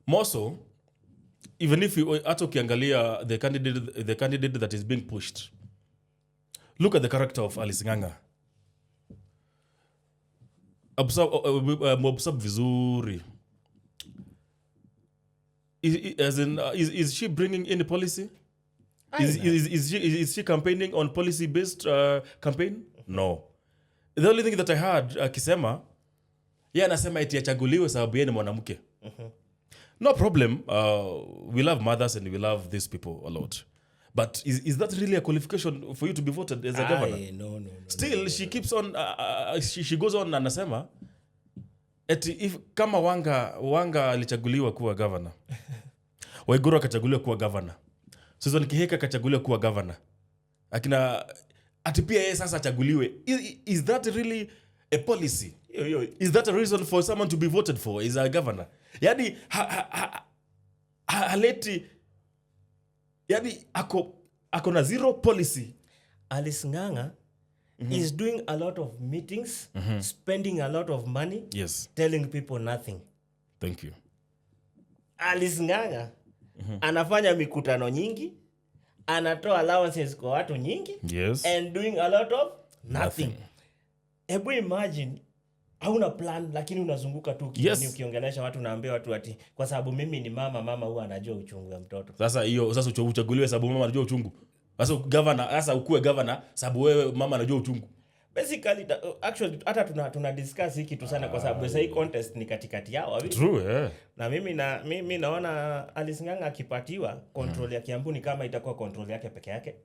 More so, even if you, hata ukiangalia the candidate that is being pushed, look at the character of Alice Ng'ang'a. Observe vizuri. As in, is she bringing any policy? Is she campaigning on policy based campaign? No. The only thing that I heard akisema, ye anasema eti achaguliwe sababu yeye ni mwanamke. No problem. We love mothers and we love these people a lot. But is that really a qualification for you to be voted as a governor? Aye, no. Still, she keeps on, she goes on anasema eti if, kama Wanga alichaguliwa kuwa governor, Waiguru akachaguliwa kuwa governor, Susan Kihika akachaguliwa kuwa governor, akina ati pia yeye sasa achaguliwe. Is that really a policy? Hiyo hiyo. Is that a reason for someone to be voted for as a governor? Yani haleti, yani ako na zero policy. Alice Ng'ang'a is doing a lot of meetings, spending a lot of money, telling people nothing. Thank you. Alice Ng'ang'a anafanya mikutano nyingi, anatoa allowances kwa watu nyingi and doing a lot of nothing. Hebu imagine hauna plan lakini unazunguka tu ukiongelesha watu, unaambia watu ati kwa sababu mimi ni mama, mama huwa anajua uchungu ya mtoto. Sasa hiyo sasa uchaguliwe sababu mama anajua uchungu. Sasa governor, sasa ukuwe governor sababu wewe mama anajua uchungu. Basically, actually hata tuna discuss hii kitu sana kwa sababu sasa hii contest ni katikati yao wawili. True, yeah. Na mimi naona Alice Ng'ang'a akipatiwa control ya Kiambu ni kama itakuwa control yake peke yake,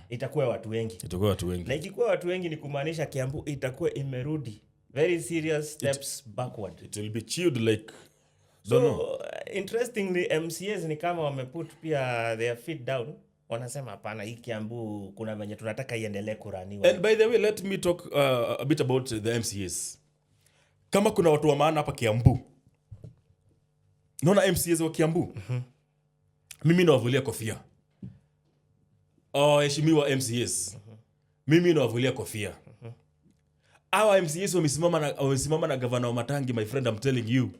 itakuwa watu wengi. Itakuwa watu wengi. Na ikikuwa watu wengi ni kumaanisha Kiambu itakuwa imerudi very serious steps backward. It will be chewed like So don't know. Interestingly, MCAs ni kama wameput pia their feet down, wanasema hapana, hii Kiambu kuna venye tunataka iendelee kuruniwa. And by the way, let me talk a bit about the MCAs. Kama kuna watu wa maana hapa Kiambu, naona MCAs wa Kiambu, mimi nawavulia kofia. Oh, waheshimiwa MCAs, mimi nawavulia kofia. Hawa MCAs wamesimama na gavana Wamatangi, my friend, I'm telling you.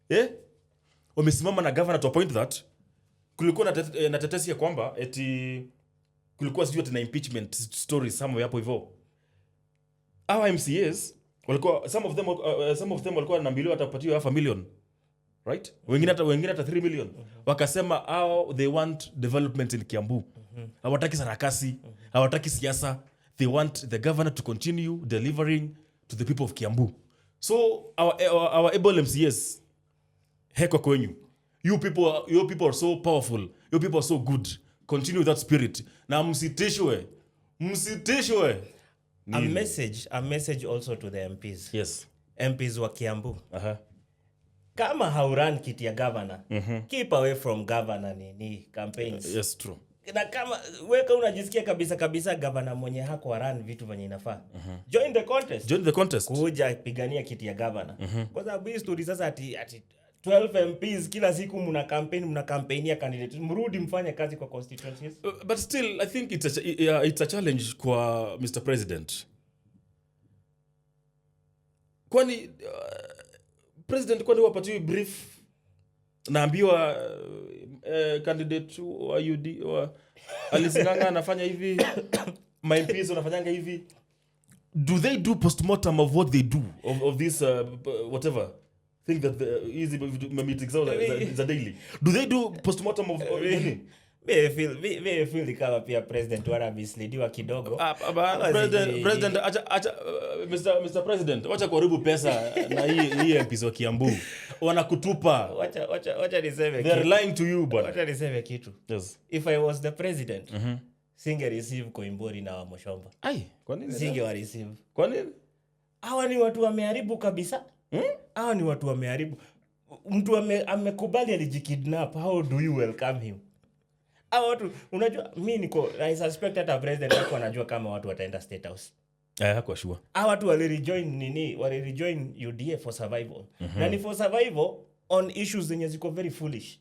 Eh? Wamesimama na governor to a point that kulikuwa na tetesi ya kwamba eti kulikuwa sijui ati na impeachment stories somewhere hapo hivyo. Hawa MCAs walikuwa, some of them walikuwa wanaambiliwa watapatiwa half a million, right? Wengine hata 3 million. Wakasema hao they want development in Kiambu. Hawataki sarakasi, hawataki siasa. They want the governor to continue delivering to the people of Kiambu. So our able MCAs, heko kwenyu. You people are so powerful. You people are so good. Continue that spirit. Na msitishwe. Msitishwe. A message also to the MPs. MPs wa Kiambu, kama haurun kiti ya governor, keep away from governor nini campaigns. Yes, true. Na kama weka unajisikia kabisa kabisa gavana mwenye hako run vitu venye inafaa, join the contest. Join the contest. Kuja pigania kiti ya gavana, kwa sababu hii story sasa ati 12 MPs kila siku mna campaign, mna campaignia candidate, mrudi mfanye kazi kwa constituencies. But still, I think yeah, it's a challenge kwa Mr. President. Kwani president kwani wapatiwi brief? Naambiwa candidate wa UD wa Alice Ng'ang'a anafanya hivi, my MPs wanafanyanga hivi. Do they do postmortem of what they do of this whatever thing that the hizi meetings zao za daily? Do they do postmortem of nini? Mi feel kama pia president wana misleadiwa kidogo. Ah, Ama president, sijui. President, acha, Mr. President, wacha kuharibu pesa na hii MPs wa Kiambu wanakutupa. Wacha niseme They are kitu. Lying to you, bwana. Wacha niseme kitu. If I was the president, singe receive Koimburi na Wamuchomba. Ai, kwa nini? Singe wa receive. Kwa nini? Hawa ni watu wameharibu kabisa. Hawa ni watu wameharibu. Mtu amekubali alijikidnap, how do you welcome him? Hawa watu, unajua mi niko, I suspect hata president wako anajua kama watu wataenda State House. Eh, hakuwa sure. Hawa watu walirejoin nini, walirejoin UDA for survival, na ni for survival on issues zenye ziko very foolish.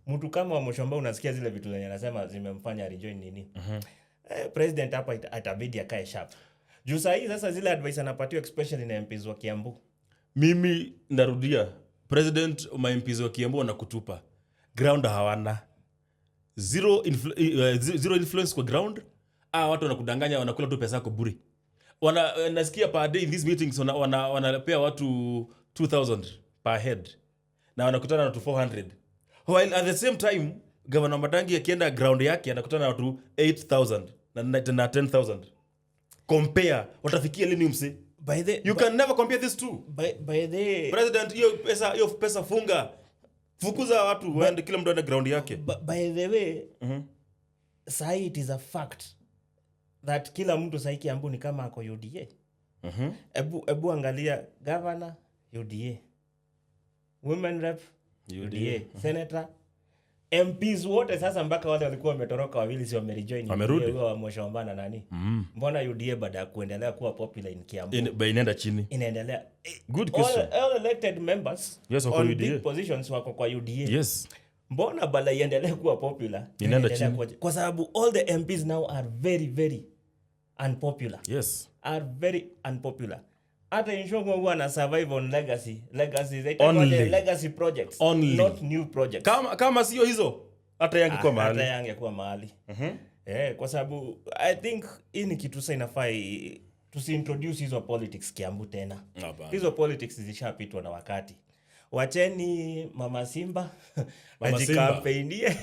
Mtu kama Wamuchomba, unasikia zile vitu zenye anasema zimemfanya rejoin nini. President hapa itabidi akae sharp juu sahii sasa zile advice anapatiwa, especially na MPs wa Kiambu. Mimi narudia, President, maMPs wa Kiambu wanakutupa. Ground hawana, zero influence kwa ground. Watu wanakudanganya, wanakula tu pesa yako bure. Nasikia per day in these meetings wanapea watu 2000 per head na wanakutana na watu 400, while at the same time Governor Wamatangi akienda ground yake anakutana na watu 8000 na 10,000. Compare, watafikia lini, mse? By the You can never compare these two. By the President, hiyo pesa funga, fukuza watu waende, kila mtu aende ground yake. By the way, sahi it is a fact that kila mtu sahi Kiambu ni kama ako UDA. Ebu angalia: governor UDA, women rep UDA, senator, MPs wote sasa, mpaka wale walikuwa wametoroka wawili si wamerejoin? Wamerudi. UDA, huyo wa Mwashomba na nani. Mbona UDA baada ya kuendelea kuwa popular in Kiambu Inaenda chini? Inaendelea? Good question. All elected members Yes, wako on UDA. big positions wako kwa UDA. Mbona bala iendelee kuwa popular Inaenda inaendelea chini. Kwa sababu all the MPs now are very, very unpopular, are very unpopular. Hata Ichung'wah huwa ana survive on legacy Only. Legacy projects, Only. not new projects. Kama sio hizo, hata yangekuwa Hata mahali. yangekuwa mahali. Eh, kwa sababu I think hii ni kitu sasa inafaa tusiintroduce hizo politics Kiambu tena. Hapana. Hizo politics zishapitwa na wakati. Wacheni Mama Simba Mama Simba. ajikampeinie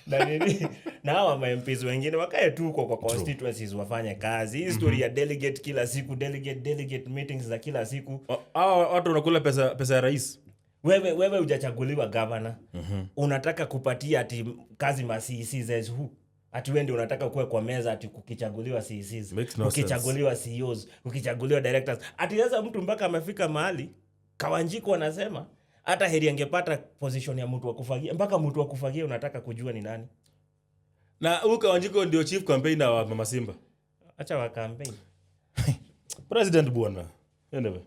na nini, na hawa ma MPs wengine wakae tu huko kwa constituencies wafanye kazi. Hii story ya delegate kila siku, delegate, delegate meetings za kila siku. Hawa watu wanakula pesa ya rais. Wewe hujachaguliwa governor, unataka kupatia ati kazi ma CECs as who? Ati wewe ndio unataka kuwe kwa meza ati kukichaguliwa CECs, Makes no kukichaguliwa CEOs, kukichaguliwa directors. Ati sasa mtu mpaka amefika mahali Kawanjiku anasema hata heri angepata position ya mtu wa kufagia. Mpaka mtu wa kufagia unataka kujua ni nani. Na huyu Kawanjiko ndio chief campaigner wa Mama Simba. Acha wa campaign. President, bwana, anyway.